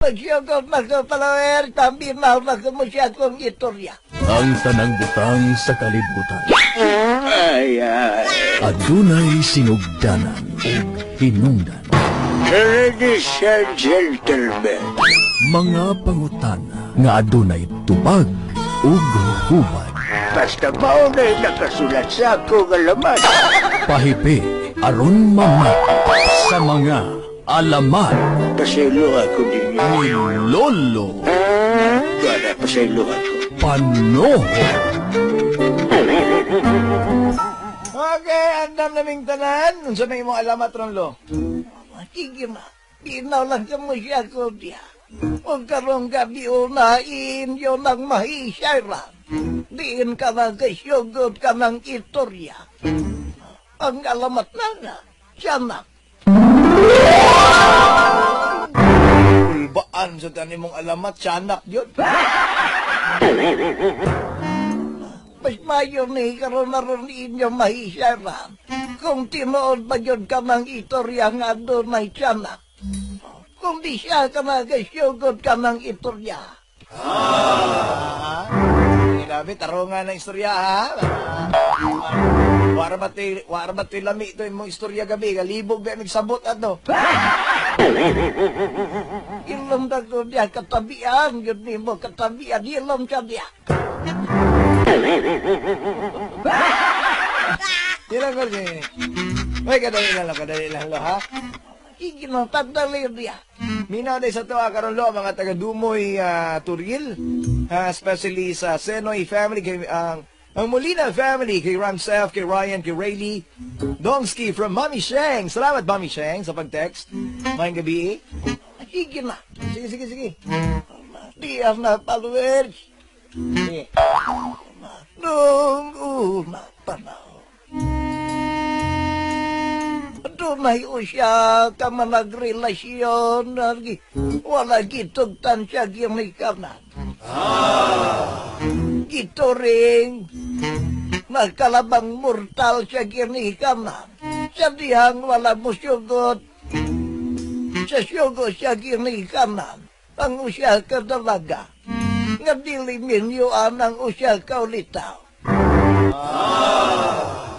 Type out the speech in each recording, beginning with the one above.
Pagsiyogod na ko, follower, pambinaw na ko mo siya kong istorya. Ang tanang butang sa kalibutan Ay, ay. adunay sinugdanan ug hinungdan. Ladies and gentlemen, Mga pangutana nga adunay tubag ug hubad. Basta maunay nakasulat sa akong alamat. Pahipi aron mamati sa mga alamat Pasaylo ako ninyo. ni Lolo Wala, pasaylo ako. Panoho. Okay, andam naming tanan. Unsa may imong alamat ron, Lo? Sige na, binaw lang ka mo siya ko diya. O karong gabi unain yun ang mahisyaran. Diin ka na kasyugod ka ng istorya. Ang alamat na nga, siya na. Kulbaan sa tanin mong alamat, tiyanak yun. Mas mayo ni karon na ron inyo mahisyaran. Kung tinuod ba yun ka ng istorya nga doon ay tiyanak. Kung di siya ka na kasyugod ka ng istorya. Ah, grabe, tarungan ng istorya, ha? Wara ba to'y lami ito imong istorya gabi? Galibog ba nagsabot ato? Ilom na ko niya katabian, yun ni mo katabian, ilom siya niya. Yan lang, Gorge. May kadali lang, lo, kadali lang, lo, ha? Sige na, tandali niya. Minaw day sa tuwa karon, lo, mga taga Dumoy, Turil, ha, especially sa Senoy family, kay, ang Molina family, kay Ramsef, kay Ryan, kay Rayleigh, Dongski from Mommy Shang. Salamat, Mommy Shang, sa pag-text. Maayong gabi, eh. Sige na. Sige, sige, sige. Diyan na, followers. Sige. Noong una panahon, dunay usya ka managrelasyon, wala gitugtan siya ginikanan. Gituring, nagkalabang mortal siya ginikanan. Sa dihang wala musyugot, sa syugo siya ginikanan, ang usya ka dalaga nga dili minyo ang usya ka ulitaw.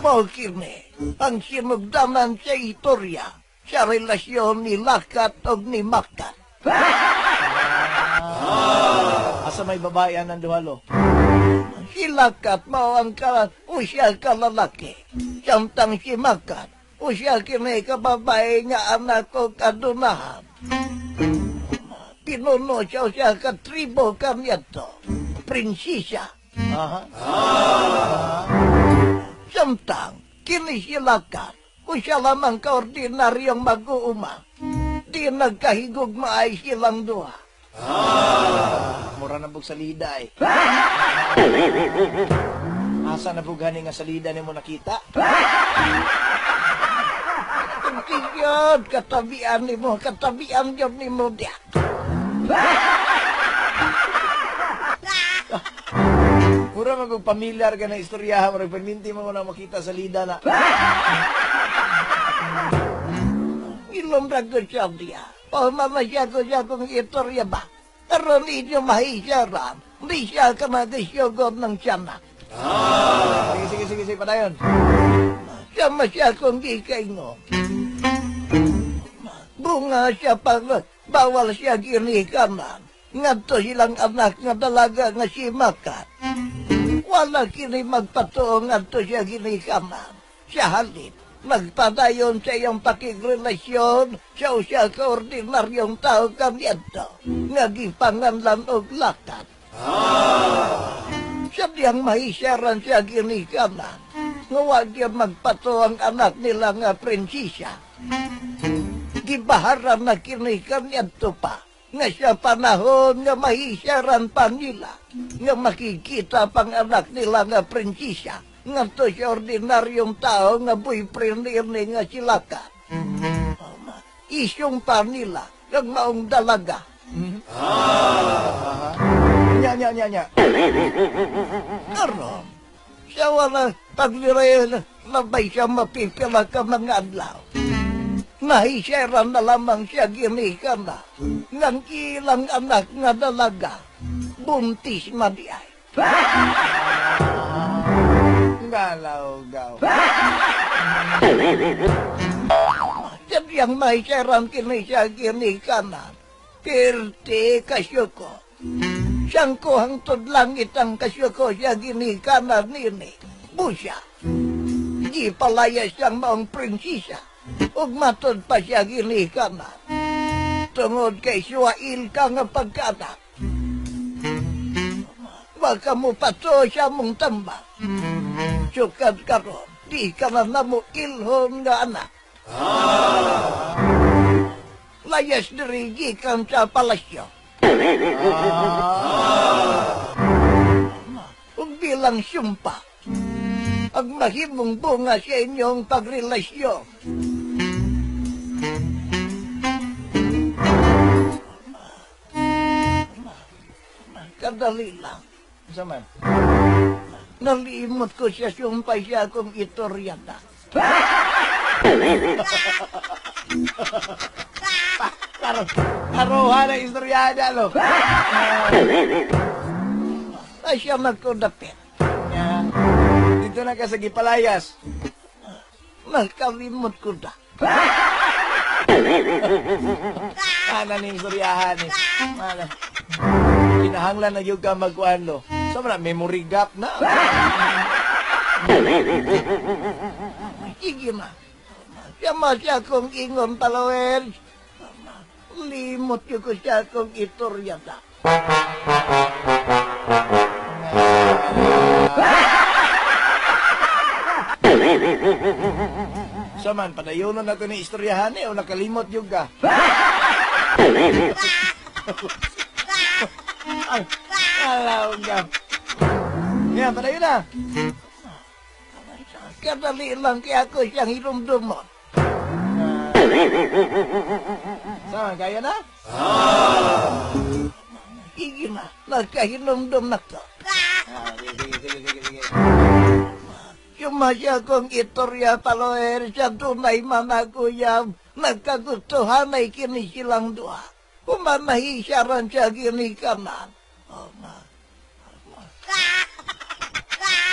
Mao kini ang sinugdanan sa istorya sa relasyon ni Lakat o ni Makat. Asa may babae ang duha, lo? Si Lakat mao ang ka, usya ka lalaki. Samtang si Makat, usya kini ka babae nga anak o kadunahan. Pinuno siya usya ka tribo kaniadto. Prinsesa. Samtang, kini si Lakat, usya lamang kaordinaryong mag-uuma. Di nagkahigugma ay silang duha. Mura na bug salida eh. Asa na bug gani nga salida nimo nakita? Yun, katabian ni mo, katabian yun ni mo diya. Mura man kung pamilyar ka na istorya, mura perminti mo na makita salida na. Ilong ko siya diya. O mamasya ko siya kung istorya ba. Pero ninyo mahisyaran, di siya ka nagasyogod ng tiyanak. Sige, sige, sige, sige, padayon. Siya masya kong gikaingon. Bunga siya pag bawal siya ginikanan. Ngadto silang anak nga dalaga nga si Makat. Wala kini magpatuo ngadto siya ginikanan. Siya halip, magpadayon sa iyong pakigrelasyon sa usa ka ordinaryong tao kaniadto nga gipanganlan og Lakat. Siya diyang mahisyaran siya ginikanan nga wag niya magpato ang anak nila nga prinsesa. Gibaharan na kini kaniadto pa nga siya panahon nga mahisyaran pa nila nga makikita pang anak nila nga prinsesa ngadto siya ordinaryong tao nga boyfriend ni nga si Lakat. Isyong pa nila ng maong dalaga. Nya, nya, nya, nya. Karon, siya wala paglirayan labay siya mapipila ka mga adlaw. Nahisera na lamang siya ginikanan ng ilang anak nga dalaga. Buntis man di ay. Galaw, gaw. Sadyang mahiseran kini siya ginikanan. Pirti kasyuko. Siyang kuhang tudlangit ang kasyuko siya ginikanan nini. Busya. Di palaya siyang maong prinsesa. Ug matod pa siya ginikanan. Tungod kay suwail ka nga pagkaanak. Wag ka mo pato siya mong tambak. Sukad karon, di ka na namo ilhon nga anak. Layas diri gikan sa palasyo. Ug bilang sumpa, ang mahimong bunga sa inyong pagrelasyon. Kadali lang. Unsa man? Nalimot ko siya sumpay siya akong itoryada. Karo, karoha na istoryada, lo. Ay siya magkudapit. Nya. Dito na ka sa Gipalayas. Nakalimot ko na. Ana ni istoryahan eh. Ana. Kinahanglan na gyud ka magkuan lo. So man memory gap na. Sige na. Siya ma siya kong ingon palawer. Limot yun ko siya kong itoryada. So man padayonon na to ni istoryahan eh o nakalimot gyud ka. Ay, alaw ka. Yan, padayon na. Kadali lang kaya ako siyang hirumdumon. Sama, kaya na? Sige na, nagkahinumdum na ko. Ah, sige, sige, sige, sige, sige. Sumasya kong itorya paloer sa tunay managuyab. Nagkagustuhan ay kini silang duha. Kumamahisyaran siya gini kanan. Oh, ma.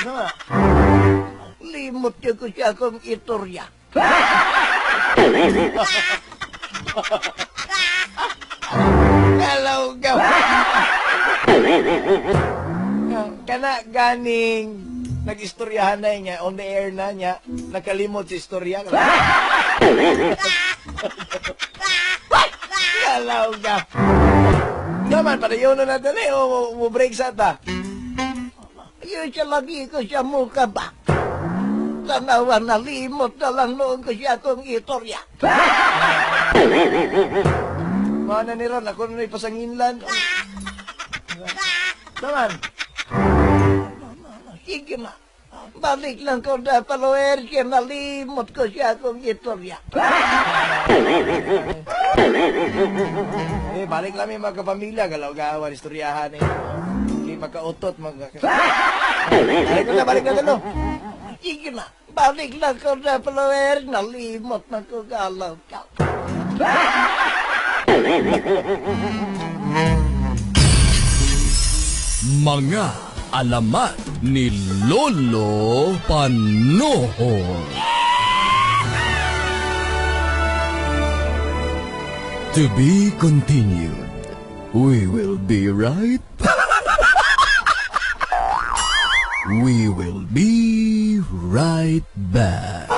Sama. Limot yun ko siya kong itorya. Hello, ka. Kana ganing nag-istoryahan na niya, on the air na niya, nakalimot si istorya. Hello, ka. Naman, padayon na natin eh, o mo break sa ta. Yun siya lagi ko siya mukha ba? Tanawa na limot na lang noon ko siya kong itorya. Mga na ni Ron, ako na ipasanginlan. Naman, Sige na. Balik lang ko na paloer siya nalimot ko siya kong itorya. eh, balik lang yung mga kapamilya, galaw-gawan, istoryahan eh. Hindi magkautot, mag... Balik na, balik na, talo. Sige na. Balik lang ko na paloer nalimot na ko galaw ka. Mga alamat ni Lolo Panohon. To be continued. We will be right We will be right back.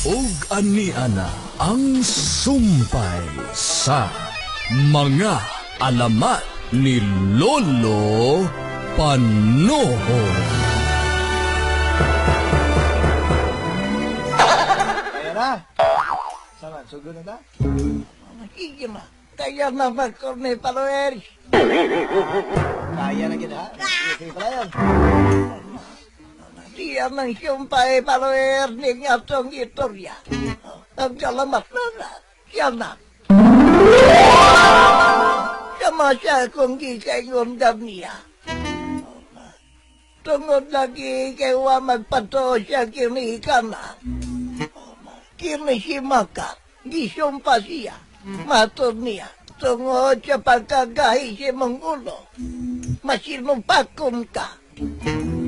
Ug ani-ana ang sumpay sa mga alamat ni Lolo Panohon. Ayan na. Sama, sugod na ta. Sige na. Kaya naman ko ni paloer. Kaya na gid ha. Sige, sige pala yun. Siya nang sumpay paloer ni atong itorya. Ang kalamat na na. Siya na. Sama siya kung gikaingon niya. Tungod lagi kay wa magpatuo siya kinikanan. Kini si Maka, gisumpa siya. Matod niya, tungod sa pagkagahi sa imong ulo. Masinumpakon ka.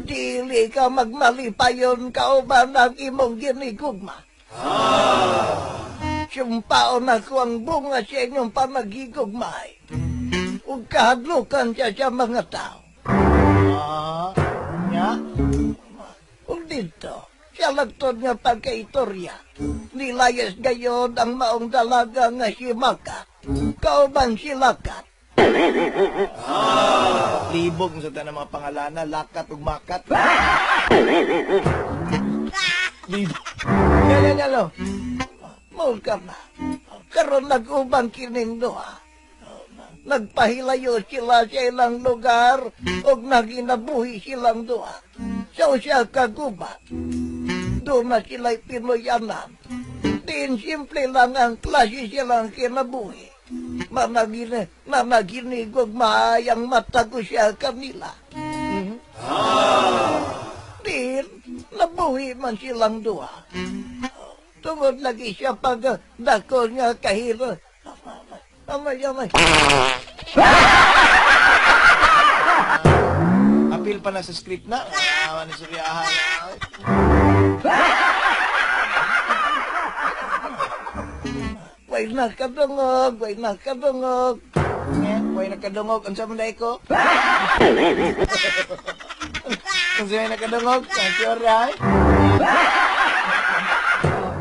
Dili ka magmalipayon kauban ang imong ginigugma. Sumpaon ako ang bunga sa inyong panagigugmay. Ug kahadlukan siya sa mga tao. Ah, nya? Ug dito, sa lagtod nga pagkaistorya, nilayas gayon ang maong dalaga nga si Maka, kauban si Lakat. Libog sa tanang mga pangalana, lakat ug makat. Libog. Nya, nya, nya, lo. Mao ka na. Karon nag-uban kining duha. Nagpahilayo sila sa ilang lugar ug naginabuhi silang duha. Sa usa ka gubat. Doon na sila'y pinuyanan. Din simple lang ang klase silang kinabuhi. Managinigog maayang mata ko siya kanila. Din, nabuhi man silang duha. Tungod lagi siya pag dako nga kahiro. Amay, amay. Apil pa na sa script na. Awa ni Suryahan. Way nakadungog, way nakadungog. Eh, way nakadungog. Unsa man dai ko? Unsa may nakadungog? Ang sure ay.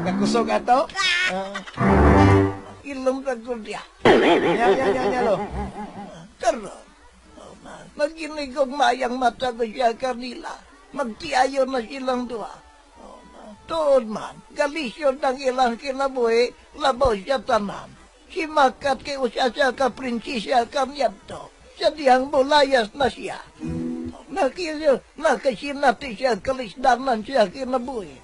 Kakusog ato? Ah, Ilong ra gud niya. nya, nya, nya, nya, lo. Karon, naginigog mayang mata ko siya kanila. Magtiayo na silang duha. Tuod man, galisyon ng ilang kinabuhi, labaw siya tanan. Si Makat kay usa siya ka prinsesa kanyadto. Sa dihang mulayas na siya. Nakilyo, nakasinati siya, kalisdanan siya kinabuhi.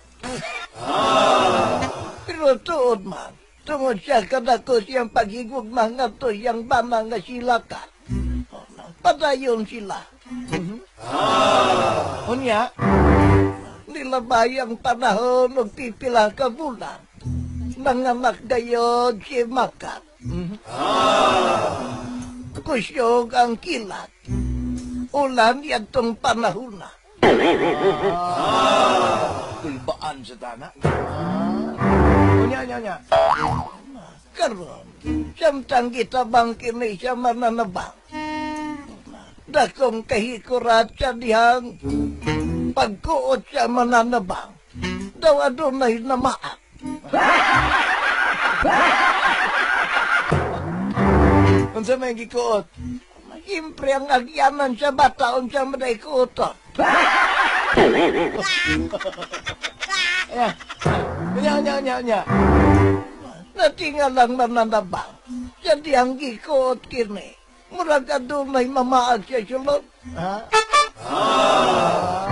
Pero tuod man, tungod siya kadako siyang pagigugma mga to siyang bana nga silakat. Padayon sila. Unya, Nilabay ang panahon og pipila ka bulan. Nanganak gayon si Makat. Kusyog ang kilat. Ulan yadtong panahon na. Kulbaan sa tana. Ah. Unya, unya, unya. Karon, samtang gitabang kini siya mananabang. Dakong kahikurat sa dihang pagkuot siya mananabang. Daw adunay namaak. Unsa may gikuot? Siyempre ang agyanan sa bata unsa man ay kuoton. Ayan. Unya, unya, unya, unya. Natinga lang mananabang. Sa dihang gikuot kini. Murag adunay mamaag siya sulod. Ha? Ah.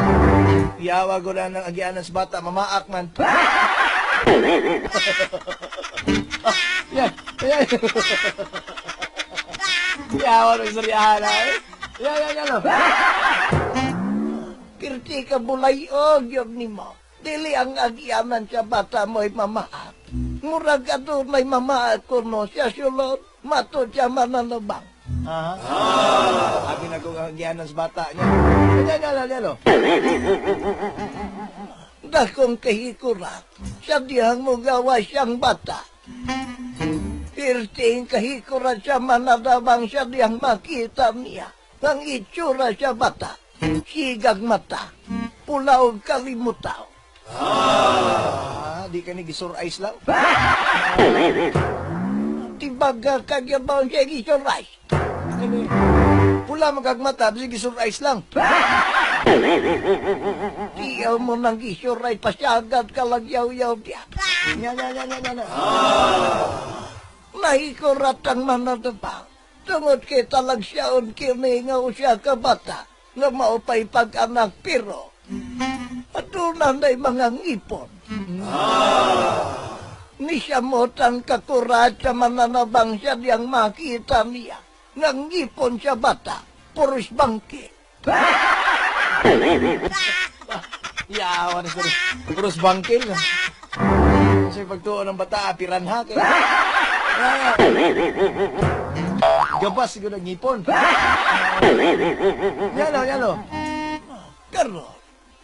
Yawa ko na ng agianan sa bata, mamaak man. Ah, yan, yan. Yawa ng suryahan ay. Yan, yan, yan. Oh. Pirti ka bulayog yun nimo. Dili ang agyanan sa bata mo'y mamaak. Murag adunay mamaak kuno siya sulod. Matod siya mananabang. Ha? Abi na kong agianan sa bata niya. Yan, yan, yan, yan, oh. Dakong kahikurat. Sa dihang mugawa siyang bata. Pirting kahikurat siya manadabang siya dihang makita niya. Ang itsura siya bata. Sigag mata. Pula og kalimutaw. Ah, di ka ni gisur ice lang. Tibaga kagyabaw siya gisuray. Ano eh? Pula magkagmata, bisig gisur ice lang. Tiyaw mo nang gisuray, pasyagat ka lang yaw-yaw diya. Yan, yan, yan, yan, yan. Nahikurat ang manadabang. Tungod kay talagsiyaon kini nga usa ka bata nga maupay pag-anak pero aduna na'y mga ngipon. Nisamot ang kakurat sa mananabang siya diyang makita niya. Nga ngipon siya bata, puros bangke. Yawa na sir. Puros bangkil. Kasi pagtuo ng bata, piranha kay. Ah. Gabas siguro ng ngipon. Yalo, yalo. Karon,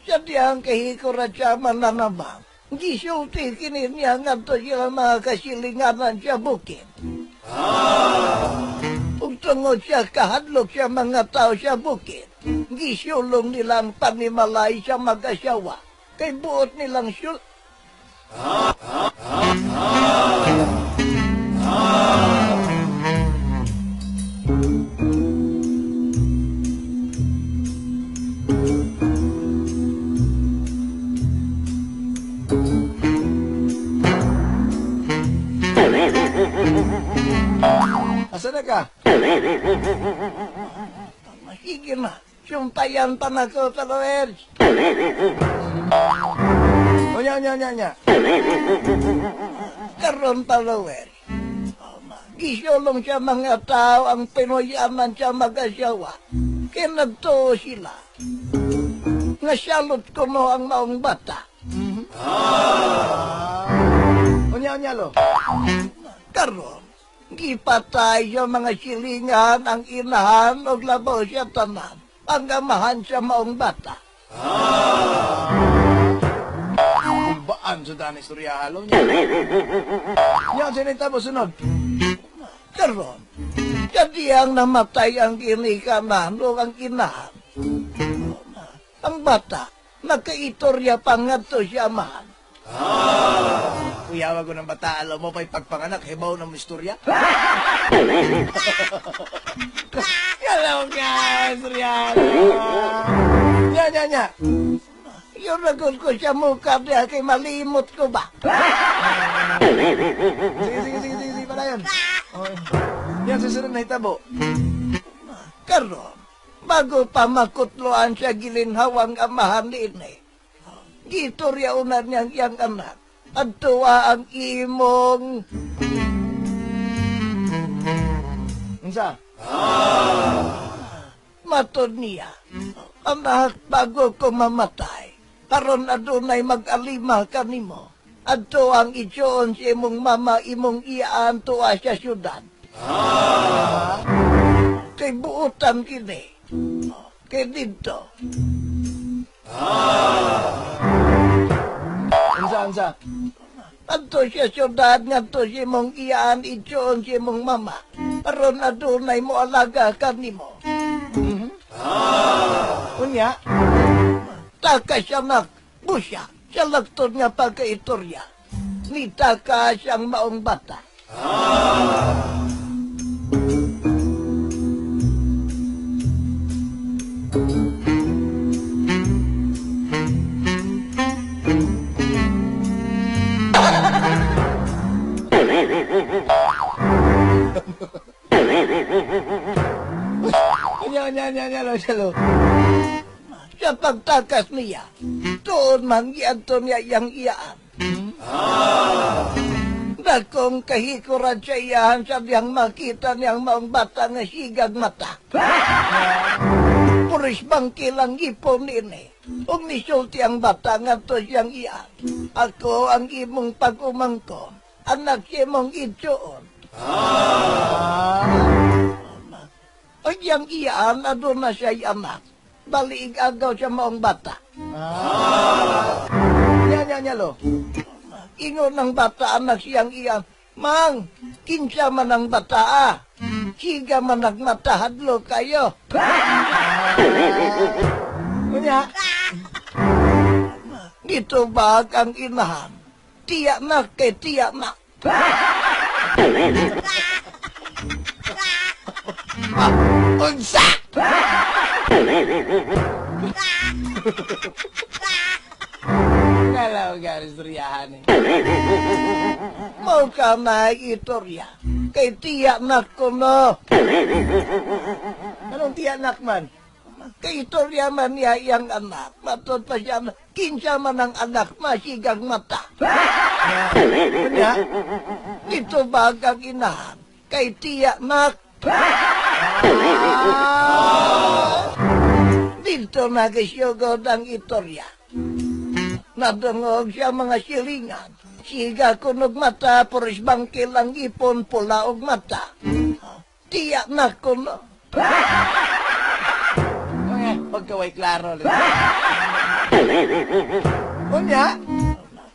sa diyang kahikuran siya mananamang, gisulti kini niya ngadto sila mga kasilinganan sa bukid. Ug tungod siya kahadlok siya mga tao sa bukid, gisulong nilang panimalay sa mag-asawa, kay buot nilang sul... Asa na ka? Sige na, sumpayan pa na ko, followers. Onya, onya, onya, onya. Karon followers. Gisulong siya mga tao ang Pinoyaman siya mag-asawa. Kaya nagtuo sila. Nga salot ko mo ang maong bata. Onya, onya, lo. Karon, gipatay sa mga silingan ang inahan og labaw siya tanan. Ang amahan sa maong bata. Kumbaan sa daan istorya halo niya. Yan, sinita mo sunod. Karon, kadiyang namatay ang ginikanan o ang inahan. Ang bata, nakaitorya pa ngadto siya amahan. Kuyawa ko ng bata, alam mo pa'y pagpanganak, hibaw ng istorya. Kalaw ka, istorya. Nya, nya, nya. Yun ragon ko siya mukha niya kay malimot ko ba? Sige, sige, sige, sige, sige, palayon. Okay. Yan, susunod na hitabo. Karon, bago pa makutloan siya gilinhawang amahan niini. Gitorya una niyang iyang anak. Adtuwa ang imong Unsa? matod niya. Anak, bago ko mamatay, karon adunay mag-alima kanimo. Adto ang itsoon sa imong mama, imong iyaan tuwa sa syudad. Kay buotan kini. Kay didto. Unsa, unsa? Adto sa syudad ngadto sa imong iyaan itsoon sa imong mama. Aron adunay mo alaga kanimo. Unya? Taka siya nak, busya, sa lagtod nga pagkaitorya. Ni taka siyang maong bata. Unya, unya, unya, unya, lo, unya, lo. Sa pagtakas niya, tuon man giadto niya iyang iyaan. Dakong kahikuran sa iyahan sa diyang makita niyang maong bata nga sigag mata. Puris bangkilang ipon nini. Ug nisulti ang bata ngadto siyang iyaan. Ako ang imong pag-umangkon, anak si imong itsuon. Ug iyang iyaan aduna siya anak. Baliig agaw siya maong bata. Unya, unya, unya, lo. Ingon ng bata anak siyang iyan. Mang, kinsa man ang bata ah. Siga man ang matahadlo kayo. Unya? Dito ba ang inahan? Tiya na kay tiya na. Unsa? Kalaw ka, istoryahan eh. Mao ka na itorya. Kay tiya na kuno. Anong tiyanak man? Kay istorya man niya iyang anak. Matod pa siya, kinsa man ang anak, masigang mata. Unya? Dito ba ang inahan? Kay tiya na. Dito nagisugod ang istorya. Nadungog siya mga silingan. Siga kunog mata, puris bangkil ang ipon, pula og mata. Tiya na kuno. Okay, pagkaway klaro. Unya,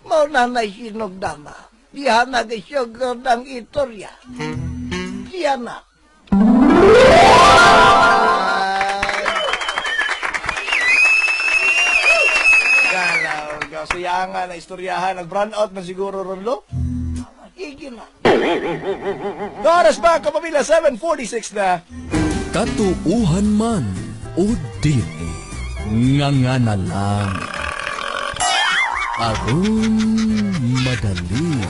Mao na na'y sinugdama. Diha nagisugod ang istorya. Siya na. Galaw, kasiyangan na istoryahan. Nag-brown out man siguro ron, lo. Sige na. Oras ba, kapamilya? 7:46 na. Katuuhan man o dili, nga nga na lang. Aron madali.